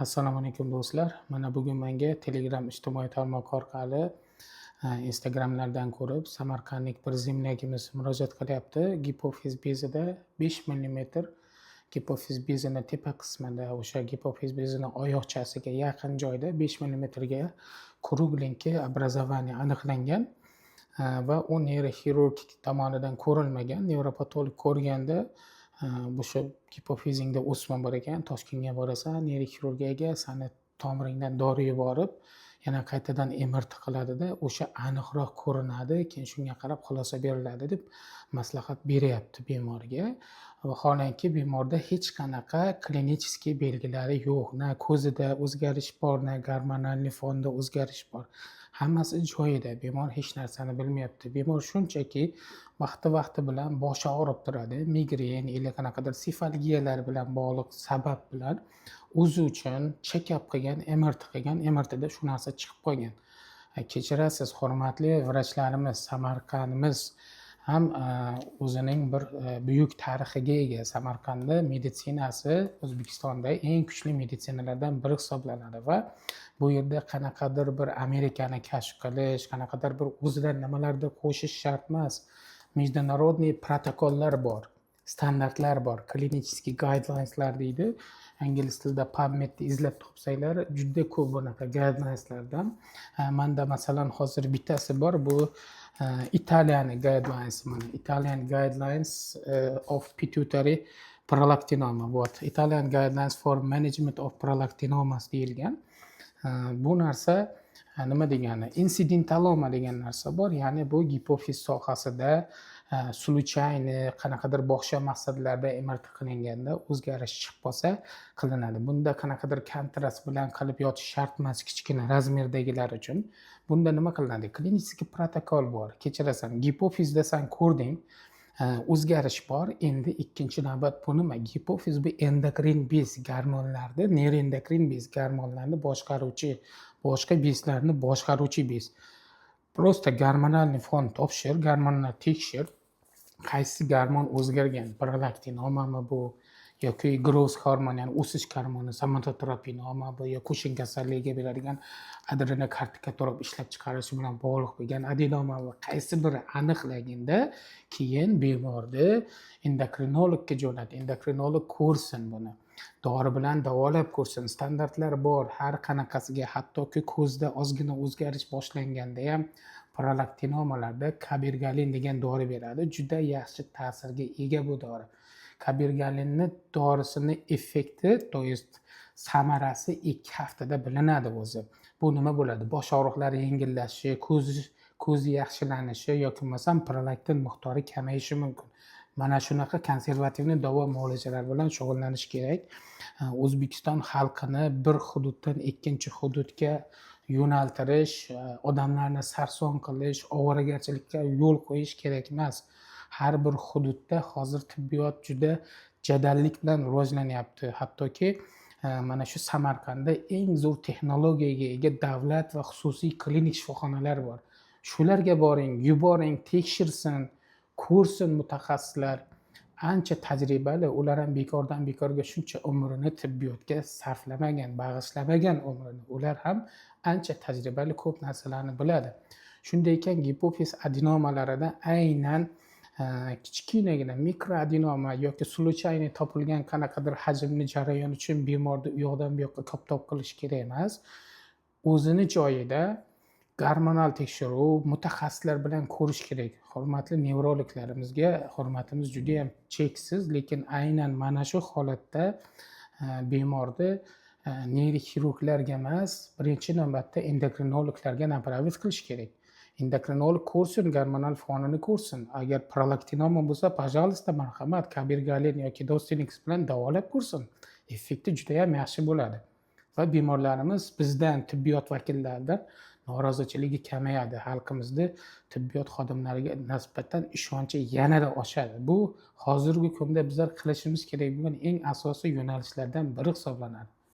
Assalomu alaykum, do'stlar. Mana bugun menga Telegram ijtimoiy tarmoq orqali, Instagramlardan ko'rib, samarqandlik bir земляк imiz murojaat qilyapti. Gipofiz bezida 5 millimetr, gipofiz bezini tepa qismida, o'sha gipofiz bezini oyoqchasiga yaqin joyda 5 millimetrga кругленький образование aniqlangan va u neyroxirurg tomonidan ko'rilmagan. Nevropatolog ko'rganda, "O'sha gipofizingda o'sma bor ekan, Toshkentga borasan, neyroxirurgiyaga, sani tomiringdan dori yuborib, yana qaytadan MRT qiladida, o'sha aniqroq ko'rinadi, keyin shunga qarab xulosa beriladi", deb maslahat beryapti bemorga. Vaholanki, bemorda hech qanaqa клинический belgilari yo'q. Na ko'zida o'zgarish bor, na гормональный fonda o'zgarish bor. Hammasi joyida. Bemor hech narsani bilmayapti. Bemor shunchaki vaqti-vaqti bilan boshi og'rib turadi. Migren или qanaqadir sefalgiyalar bilan bog'liq sabab bilan o'zi uchun check-up qilgan, MRT qilgan, MRTda shu narsa chiqib qolgan. Kechirasiz, hurmatli vrachlarimiz, Samarqandimiz ham o'zining bir buyuk tarixiga ega. Samarqandda meditsinasi O'zbekistonda eng kuchli meditsinalardan biri hisoblanadi va bu yerda qanaqadir bir Amerikani kashf qilish, qanaqadir bir o'zidan nimalardir qo'shish shart emas. Международный protokollar bor, standartlar bor, клинический guidelineslar deydi. Ingliz tilida PubMedda izlab topsanglar, juda ko'p bunaqa guidelineslardan. Manda, masalan, hozir bittasi bor. Bu Italiyani guidelines, mana, Italian Guidelines of Pituitary Prolactinoma. Вот, Italian Guidelines for Management of Prolactinomas deyilgan. Bu narsa nima degani? Incidentaloma degan narsa bor, ya'ni bu gipofiz sohasida случайно qanaqadir bog'cha maqsadlarda MRT qilinganda o'zgarish chiqib qolsa, qilinadi. Bunda qanaqadir kontrast bilan qilib yotish shart emas kichkina razmerdagilar uchun. Bunda nima qilinadi? Клинический protokol bor. Kechirasan, gipofizda san ko'rding, o'zgarish bor. Endi ikkinchi navbat bu nima? Gipofiz bu endokrin bez, gormonlarni, neyroendokrin bez, gormonlarni boshqaruvchi, boshqa bezlarni boshqaruvchi bez. Просто гормональный fon topshir, gormonlar tekshir. Qaysi gormon o'zgargan? Prolaktinomami bu yoki growth hormon, ya'ni o'sish gormoni, somatotropinoma bu yo Kushin kasalligiga beradigan adrenokortikotrop ishlab chiqarishi bilan bog'liq bo'lgan adenoma va qaysi biri aniqlaganda, keyin bemorni endokrinologga jo'nat. Endokrinolog ko'rsin buni. Dori bilan davolab ko'rsin. Standartlar bor har qanaqasiga, hattoki ko'zda ozgina o'zgarish boshlanganda ham prolaktinomalarda kabergalin degan dori beradi. Juda yaxshi ta'sirga ega bu dori. Kabergalinni dorisini effekti, то есть samarasi 2 haftada bilinadi o'zi. Bu nima bo'ladi? Bosh og'riqlari yengillashishi, ko'zi yaxshilanishi yoki bo'lmasam prolaktin miqdori kamayishi mumkin. Mana shunaqa консервативный davo muolajalar bilan shug'ullanish kerak. O'zbekiston xalqini bir hududdan ikkinchi hududga yo'naltirish, odamlarni sarson qilish, ovoragarchilikka yo'l qo'yish kerak emas. Har bir hududda hozir tibbiyot juda jadallik bilan rivojlanyapti. Hattoki mana shu Samarqandda eng zo'r texnologiyaga ega davlat va xususiy klinik shifoxonalar bor. Shularga boring, yuboring, tekshirsin, ko'rsin mutaxassislar. Ancha tajribali, ular ham bekordan bekorga shuncha umrini tibbiyotga sarflamagan, bag'ishlamagan umrini. Ular ham ancha tajribali, ko'p narsalarni biladi. Shunday ekan, gipofiz adenomalarida aynan kichkinagina mikroadenoma yoki случайный topilgan qanaqadir hajmli jarayon uchun bemorni u yoqdan bu yoqqa koptok qilish kerak emas. O'zini joyida gormonal tekshiruv, mutaxassislar bilan ko'rish kerak. Hurmatli nevrologlarimizga hurmatimiz judayam cheksiz, lekin aynan mana shu holatda bemorni neyroxirurglarga emas, birinchi navbatda endokrinologlarga направить qilish kerak. Endokrinolog ko'rsin, gormonal fonini ko'rsin. Agar prolaktinoma bo'lsa, пожалуйста, marhamat, kabergalin yoki Dostinex bilan davolab ko'rsin. Effekti judayam yaxshi bo'ladi. Va bemorlarimiz bizdan, tibbiyot vakillaridan norozichiligi kamayadi. Xalqimizni tibbiyot xodimlariga nisbatan ishonchi yanada oshadi. Bu hozirgi kunda bizlar qilishimiz kerak bo'lgan eng asosiy yo'nalishlardan biri hisoblanadi.